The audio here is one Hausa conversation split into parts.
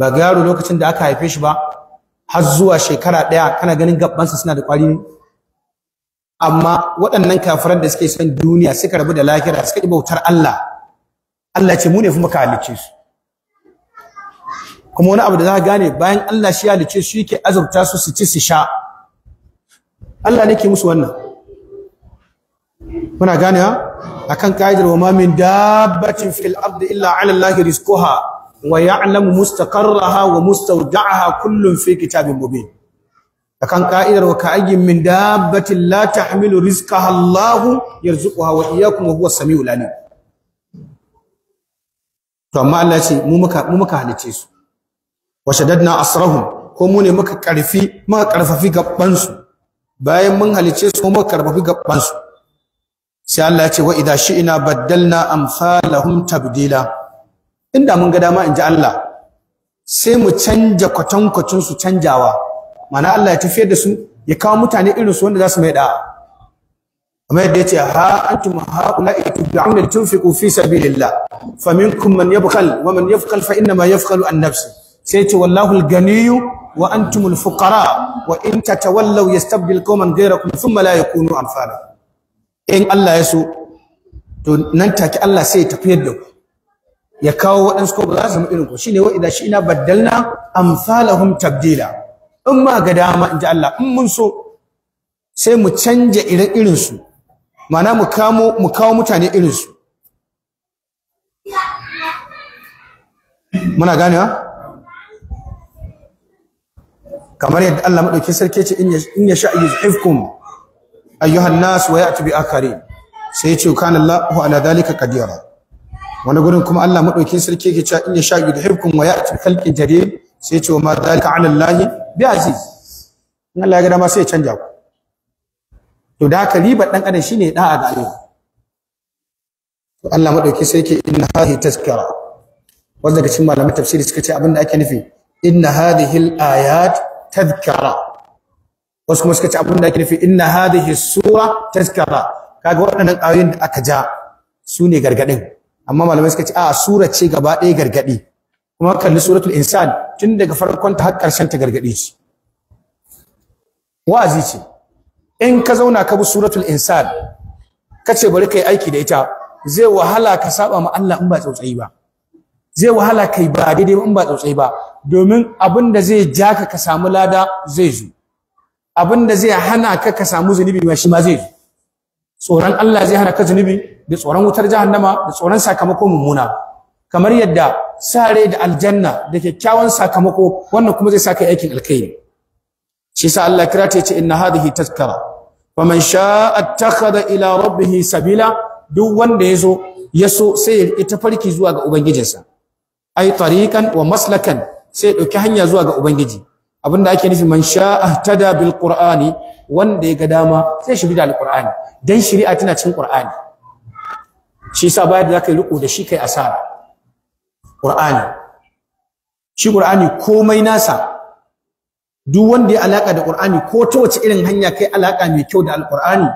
Ba ga yaro lokacin da aka haife shi ba har zuwa shekara ɗaya kana ganin gabansa suna da kwari ne. Amma waɗannan kafiran da suke son duniya suka rabu da lahira, suka ƙi bautar Allah, Allah ce mu ne fa muka halicce su. Kuma wani abu da za ka gane, bayan Allah shi ya halicce su, yake azurta su, su ci su sha, Allah ne ke musu wannan. Muna gane ha akan ka'idar wa ma min dabbatin fil ardi illa ala Allah rizquha wa ya'lamu mustaqarraha wa mustawda'aha kullun fi kitabin mubin. Akan ka'idar wa ka'ayyin min dabbatin la tahmilu rizqaha Allah yarzuquha wa iyyakum wa huwa as-sami'ul alim. To amma Allah ya ce mu muka halice su. Wa shaddadna asrahum, ko mu ne muka karfafi gaban su. Bayan mun halice su, muka karfafi gaban su. Sai Allah ya ce wa idha shi'na baddalna amsalahum tabdila. Inda mun ga dama, inji Allah, sai mu canja kwatankwacin su canjawa. Mana Allah ya tafiyar da su, ya kawo mutane irin su wanda za su mai da'a. Kamar yadda yace ha antum haula'i tud'auna litunfiqu fi sabilillah faminkum man yabkhal wa man yabkhal fa inna ma yabkhalu an nafsi. Sai yace wallahu al-ganiyyu wa antumul fuqara wa in tatawallaw yastabdil qauman ghayrakum thumma la yakunu amsalakum. In Allah ya so, to nan take Allah sai ya tafiyar da ku, ya kawo waɗansu ko ba za su zama irin ku. Shine wa idha shi'na baddalna amsalahum tabdila. In ma ga dama, in ji Allah, in mun so, sai mu canja irin irin su, ma'ana mu kawo mutane irin su. Muna ganewa? Kamar yadda Allah madaukakin sarki ce in ya sha yuzhibkum ayyuhan nas wa ya'ti bi akharin. Sai ya ce kana Allahu ala dhalika qadira. Wani gurin kuma Allah madaukakin sarki yake cewa in ya sha yudhibkum wa ya'ti bi khalqin jadid. Sai ya ce wa ma dhalika ala Allah bi aziz. In Allah ya ga dama, sai ya canja ku. To da haka ribar dan adam shine da'a ga Allah. To Allah madaukakin sarki, inna hadhihi tazkara. Wanda daga cikin malaman tafsiri suka ce abinda ake nufi inna hadhihi al-ayat tadhkara. Wasu kuma suka ce abinda ake nufi inna hadhihi sura tazkara. Kaga waɗannan ayoyin da aka ja su ne gargadin. Amma malamai suka ce a sura ce gaba ɗaya gargadi. Kuma kalli suratul insan, tun daga farkon ta har ƙarshen ta gargadi ce, wa'azi ce. In ka zauna ka bi suratul insan, ka ce bari kai aiki da ita, zai wahala ka saba ma Allah in ba tsautsayi ba. Zai wahala kai ba daidai ba in ba tsautsayi ba, domin abin da zai ja ka ka samu lada zai zo, abin da zai hana ka ka samu zunubi ma shi ma zai zo. Tsoron Allah zai hana ka zunubi, da tsoron wutar jahannama, da tsoron sakamako mummuna, kamar yadda sa rai da aljanna da kyakkyawan sakamako, wannan kuma zai sa kai aikin alkhairi. Shi yasa Allah kira ta, yace inna hadhihi tazkara faman sha'a ittakhadha ila rabbih sabila. Duk wanda yazo yaso, sai ya riƙi tafarki zuwa ga ubangijinsa, ai tariqan wa maslakan, sai ya dauki hanya zuwa ga ubangiji. Abinda ake nufi man sha'a ihtada bil qur'ani, wanda ya ga dama sai shiri da alqur'ani, dan shari'a tana cikin qur'ani. Shi yasa bayar da zaka yi riko da shi kai asara. Qur'ani, shi qur'ani komai nasa, duk wanda ya alaka da qur'ani, ko ta wace irin hanya kai alaka mai kyau da alqur'ani,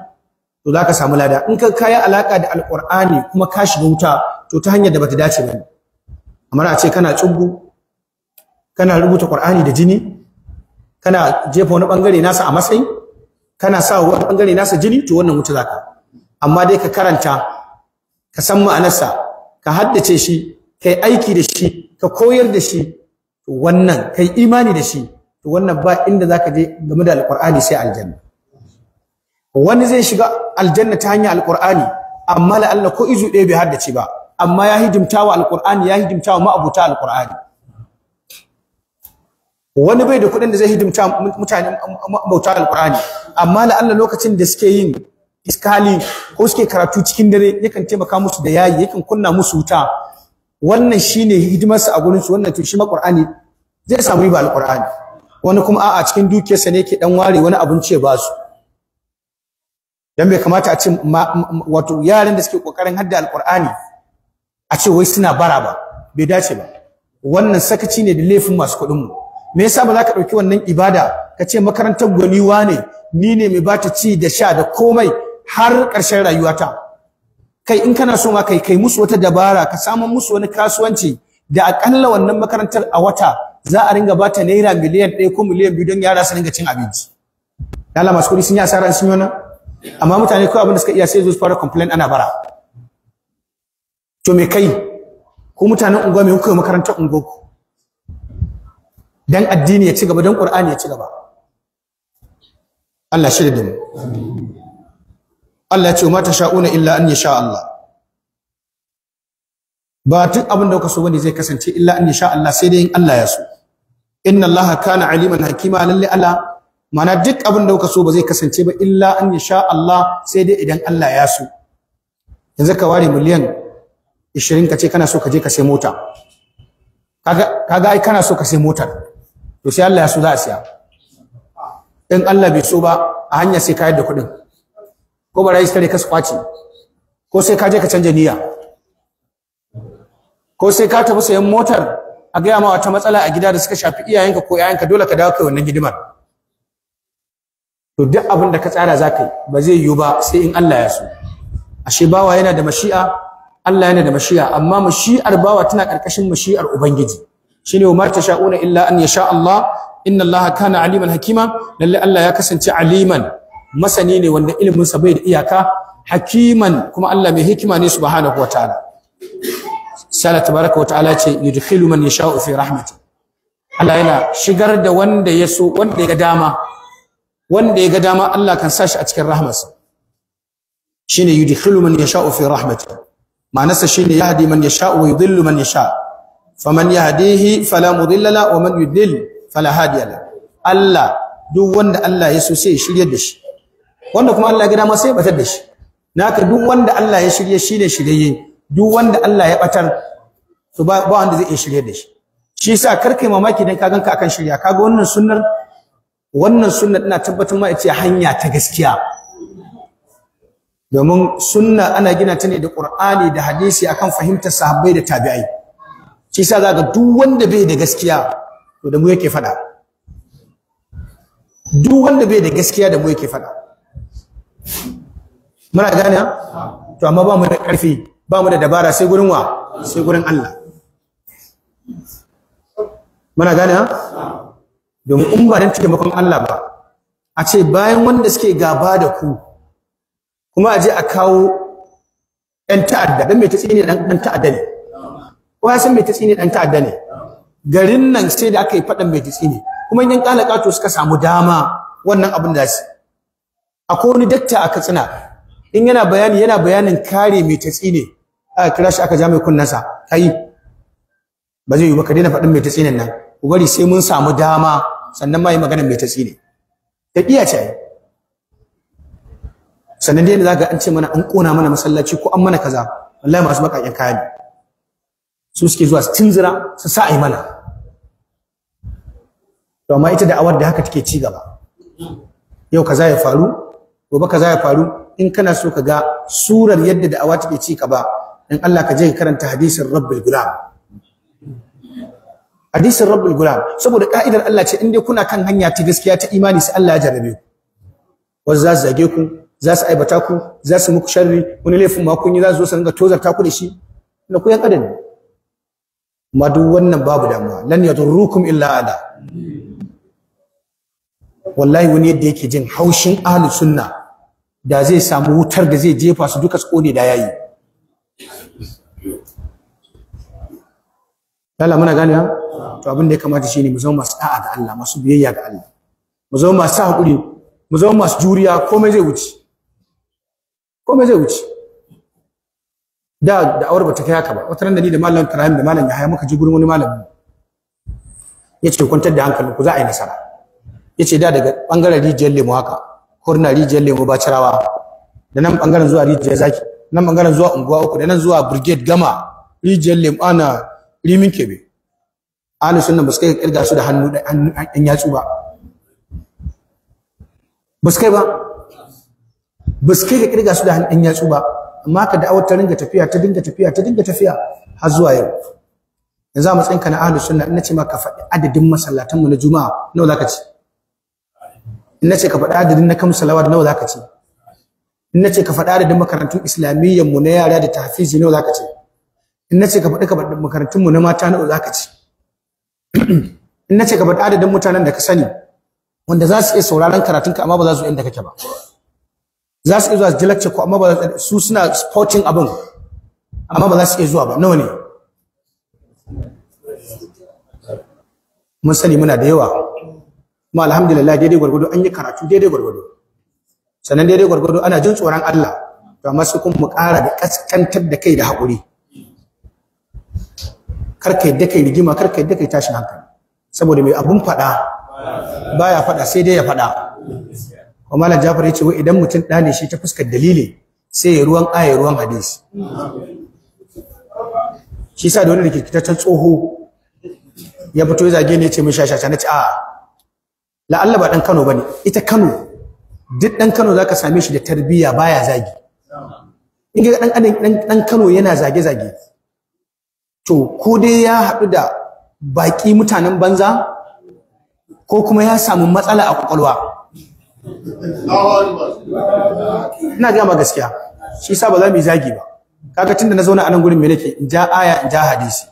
to zaka samu lada. In ka kai alaka da alqur'ani kuma ka shiga wuta, to ta hanyar da bata dace ba. Amma a ce kana tsubbu, kana rubuta qur'ani da jini, kana jefa wani bangare nasa a matsayi, kana sa wani bangare nasa jini, to wannan wuta zaka. Amma dai ka karanta, ka san ma'anarsa, ka haddace shi, kai aiki da shi, ka koyar da shi, to wannan kai imani da shi, to wannan ba inda zaka je game da alqur'ani sai aljanna. Wani zai shiga aljanna ta hanyar alqur'ani, amma la Allah ko izu ɗaya bai haddace ba, amma ya hidimtawa alqur'ani, ya hidimtawa ma'abuta alqur'ani. Wani bai da kuɗin da zai hidimta mutane ma'abuta alqur'ani, amma la Allah lokacin da suke yin iskali ko suke karatu cikin dare, yakan taimaka musu da yayi, yakan kunna musu wuta. Wannan shine hidimarsa a gurin su. Wannan to shi ma qur'ani zai samu riba alqur'ani. Wani kuma a'a, cikin dukiyarsa ne yake dan ware wani abinci ya ba su, dan bai kamata a ce wato yaran da suke kokarin hadda alqur'ani a ce wai suna bara ba, bai dace ba. Wannan sakaci ne da laifin masu kuɗin mu. Me yasa ba za ka ɗauki wannan ibada ka ce makarantar gwaniwa ne, ni ne mai bata ci da sha da komai har ƙarshen rayuwata? Kai, in kana so ma kai musu wata dabara, ka samu musu wani kasuwanci da akalla wannan makarantar a wata za a ringa bata naira miliyan 1 ko miliyan 2 don yara su ringa cin abinci. Lala masu kuɗi sun yi asara sun yi wannan, amma mutane kawai abin da suka iya sai zo su fara complain ana bara. To me kai ko mutanen unguwa, me kuka yi makarantar unguwarku dan addini ya ci gaba, dan Qur'ani ya ci gaba? Allah shi da mu. Allah ya ce ma tasha'una illa an yasha Allah. Ba duk abin da kuka so bane zai kasance illa an yasha Allah, sai dai in Allah ya so. Inna Allah kana aliman hakima. Lalle Allah, mana duk abin da kuka so ba zai kasance ba illa an yasha Allah, sai dai idan Allah ya so. Yanzu ka ware miliyan 20 ka ce kana so ka je ka sai mota. Kaga ai kana so ka sai motar, to sai Allah ya so za a siya. In Allah bai so ba, a hanya sai ka yadda kuɗin, ko barayi su tare ka su kwace, ko sai ka je ka canja niyya, ko sai ka tafi sayan motar a gaya ma wata matsala a gida da suka shafi iyayenka ko 'ya'yanka, dole ka dawo kai wannan hidimar. To duk abin da ka tsara za ka yi ba zai yiwu ba sai in Allah ya so. Ashe bawa yana da mashi'a, Allah yana da mashi'a, amma mashi'ar bawa tana karkashin mashi'ar Ubangiji. Shine wa ma tasha'una illa an yasha Allah, inna Allah kana aliman hakima. Lalle Allah ya kasance aliman, masani ne wanda ilimin sa bai da iyaka, hakiman, kuma Allah mai hikima ne subhanahu wataala. Sai Allah tabaraka wa ta'ala ce yudkhilu man yasha'u fi rahmati. Allah yana shigar da wanda ya so, wanda ya ga dama, wanda ya ga dama Allah kan sa shi a cikin rahmarsa. Shine yudkhilu man yasha'u fi rahmati, ma'anarsa shine yahdi man yasha'u wa yudhillu man yasha, faman yahdihi fala mudilla la wa man yudlil fala hadiya la. Allah, duk wanda Allah ya so sai ya shiryar da shi, wanda kuma Allah ya ga dama sai ya batar da shi. Naka duk wanda Allah ya shirye shine shiryayye, duk wanda Allah ya batar to ba wanda zai iya shiryar da shi. Shi yasa kar kai mamaki dan ka ganka akan shirya. Kaga wannan sunnar, wannan sunnar ina tabbatar ma ita hanya ta gaskiya, domin sunna ana gina ta ne da Qur'ani da hadisi akan fahimtar sahabbai da tabi'ai. Shi yasa zaka duk wanda bai da gaskiya to da mu yake fada, duk wanda bai da gaskiya da mu yake fada. Muna gane? To amma ba mu da karfi, ba mu da dabara, sai gurin wa? Sai gurin Allah. Muna gane ha? Domin in ba dan taimakon Allah ba, a ce bayan wanda suke gaba da ku kuma a je a kawo ɗan ta'adda, dan mai tatsini ɗan ta'adda ne, ko ya san mai tatsini ɗan ta'adda ne. Garin nan sai da aka yi faɗan mai tatsini, kuma in yan ƙalaƙato suka samu dama wannan abin da su. Akwai wani dakta a Katsina, in yana bayani yana bayanin kare mai tatsine, aka kira shi aka ja mai kunnensa, kai ba zai yi ba, ka daina faɗin mai tatsinen nan, ku bari sai mun samu dama sannan ma yi maganar mai tatsine. Ta iya ce ai. Sannan dai da zaka an ce mana an kona mana masallaci ko an mana kaza, wallahi masu baƙaƙen kaya ne su suke zuwa su tunzura su sa ai mana. To amma ita da'awar da haka take ci gaba, yau kaza ya faru, gobe kaza ya faru. In kana so ka ga surar yadda da'awa take ci gaba, in Allah ka je ka karanta hadisin Rabbul Gulam, hadisin Rabbul Gulam. Saboda ka'idar Allah ce in dai kuna kan hanya ta gaskiya ta imani, sai Allah ya jarrabe ku. Wasu za su zage ku, za su aibata ku, za su muku sharri, wani laifin ma kun yi za su zo su ringa tozarta ku da shi na ku yan adam. Amma duk wannan babu damuwa, lan yadurrukum illa ada. Wallahi wani yadda yake jin haushin ahlus sunna, da zai samu wutar da zai jefa su duka su kone da yayi. Allah muna gane ha? To abin da ya kamata shine mu zama masu da'a ga Allah, masu biyayya ga Allah, mu zama masu hakuri, mu zama masu juriya. Komai zai wuce, komai zai wuce. Da da'awar bata kai haka ba. Wata ran da ni da Malam Ibrahim da Malam Yahaya muka je gurin wani malami, yace kwantar da hankalinku, za a yi nasara. Yace da daga bangaren Rijiyar Lemo haka, Kurna, Rijiyar Lemo, Bacirawa, da nan bangaren zuwa Rijiyar Zaki, nan bangaren zuwa Unguwa Uku, da nan zuwa Brigade Gama, Rijiyar Lemo, ana Rimin Kebe, ahlus sunna ba su kai kirga su da hannu da ɗan yatsu ba, ba su kai ba, ba su kai ka kirga su da hannun ɗan yatsu ba. Amma ka da'awar ta ringa tafiya, ta dinga tafiya, ta dinga tafiya har zuwa yau. Yanzu a matsayinka na ahlus sunna, in nace ma ka faɗi adadin masallatan mu na juma'a, nawa zaka ci? In nace ka faɗi adadin na kamsu salawat, nawa zaka ci? In nace ka faɗi adadin makarantun islamiyyan mu na yara da tahfizi, nawa zaka ci? In nace ka faɗi makarantun mu na mata, nawa zaka ci? In nace ka faɗi adadin mutanen da ka sani wanda za su iya sauraron karatunka amma ba za su inda kake ba, za su iya zuwa su ji lecture ko amma ba su, suna sporting abin amma ba za su iya zuwa ba. Nawa ne? Mun sani muna da yawa, kuma alhamdulillah daidai gwargwado an yi karatu daidai gwargwado, sannan daidai gwargwado ana jin tsoron Allah. To amma sai kuma mu ƙara da kaskantar da kai da haƙuri. Kar ka yadda kai rigima, kar ka yadda kai tashin hankali, saboda mai abun faɗa baya faɗa sai dai ya faɗa. Kuma Malam Jafar ya ce wai idan mutum ɗa ne shi ta fuskar dalili sai ya ruwan aya ruwan hadisi. Shi sa da wani rikitaccen tsoho ya fito ya zage ni ya ce mun shashasha, na ce a'a, la'alla ba ɗan Kano bane. Ita Kano duk ɗan Kano zaka same shi da tarbiyya, baya zagi. In ga ɗan Kano yana zage zage, to ko dai ya haɗu da baƙi mutanen banza ko kuma ya samu matsala a kwakwalwa. Ina gaya ma gaskiya, shi sa ba za mu yi zagi ba. Kaga tunda na zauna a nan gurin me nake in ja aya in ja hadisi.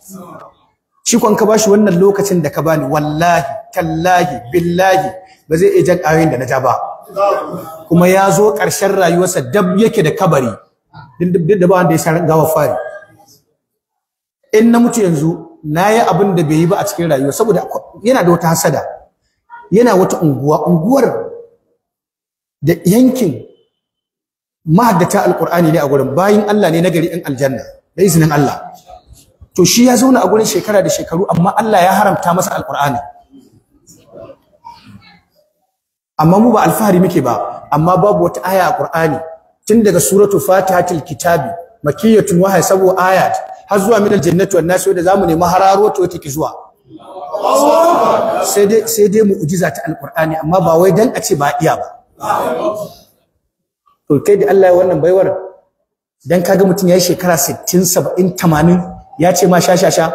Shi kon ka bashi wannan lokacin da ka bani, wallahi tallahi billahi ba zai iya jan ayoyin da na ja ba. Kuma ya zo ƙarshen rayuwarsa dab yake da kabari, duk da ba wanda ya san gawa fari. In na mutu yanzu na yi abin da bai yi ba a cikin rayuwa, saboda yana da wata hasada. Yana wata unguwa, unguwar da yankin mahaddata alqur'ani ne a gurin, bayin Allah ne nagari in aljanna da izinin Allah. To shi ya zauna a gurin shekara da shekaru, amma Allah ya haramta masa alqur'ani. Amma mu ba alfahari muke ba, amma babu wata aya a qur'ani tun daga suratu fatihatul kitabi makiyatun wa hasabu ayat har zuwa minal jannati wan nas da zamu nemi hararo to take zuwa. Sai dai mu'jiza ta alqur'ani, amma ba wai dan a ce ba iya ba. To kai da Allah ya wannan baiwar, dan kaga mutum yayi shekara 60 70 80 ya ce ma sha sha sha,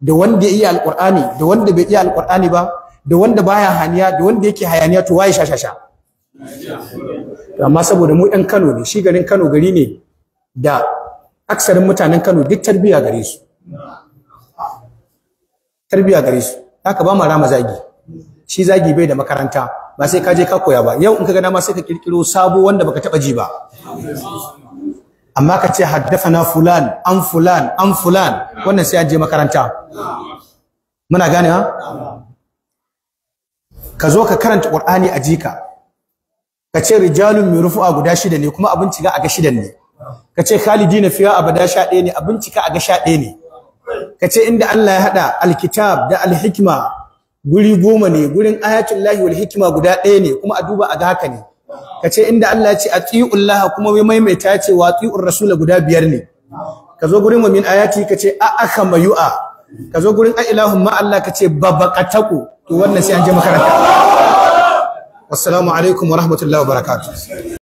da wanda ya iya alqur'ani da wanda bai iya alqur'ani ba, da wanda baya haniya da wanda yake hayaniya, to waye sha sha sha? Amma saboda mu ɗan Kano ne, shi garin Kano gari ne da aksarin mutanen Kano duk tarbiya gare su, tarbiya gare su. Haka ba mu rama zagi. Shi zagi bai da makaranta, ba sai ka je ka koya ba. Yau in ka ga dama sai ka kirkiro sabo wanda baka taba ji ba. Amma ka ce haddathana fulan an fulan an fulan, wannan sai an je makaranta. Muna gane ha? Ka zo ka karanta Qur'ani a jika, ka ce rijalun mai rufu'a guda 6 ne, kuma abin cika a ga 6 ne. Ka ce khalidina fiha abada 11 ne, abin cika a ga 11 ne. Ka ce inda Allah ya hada alkitab da alhikma guri 10 ne, gurin ayatul lahi wal hikma guda 1 ne, kuma a duba a ga haka ne. Ka ce inda Allah ya ce atiullah kuma wai maimaita ya ce wa atiur rasul guda 5 ne. Ka zo gurin min ayati ka ce a aka mayu'a, ka zo gurin a ilahum ma Allah ka ce babaqataku. To wannan sai an je makaranta. Wassalamu alaikum wa rahmatullahi wa barakatuh.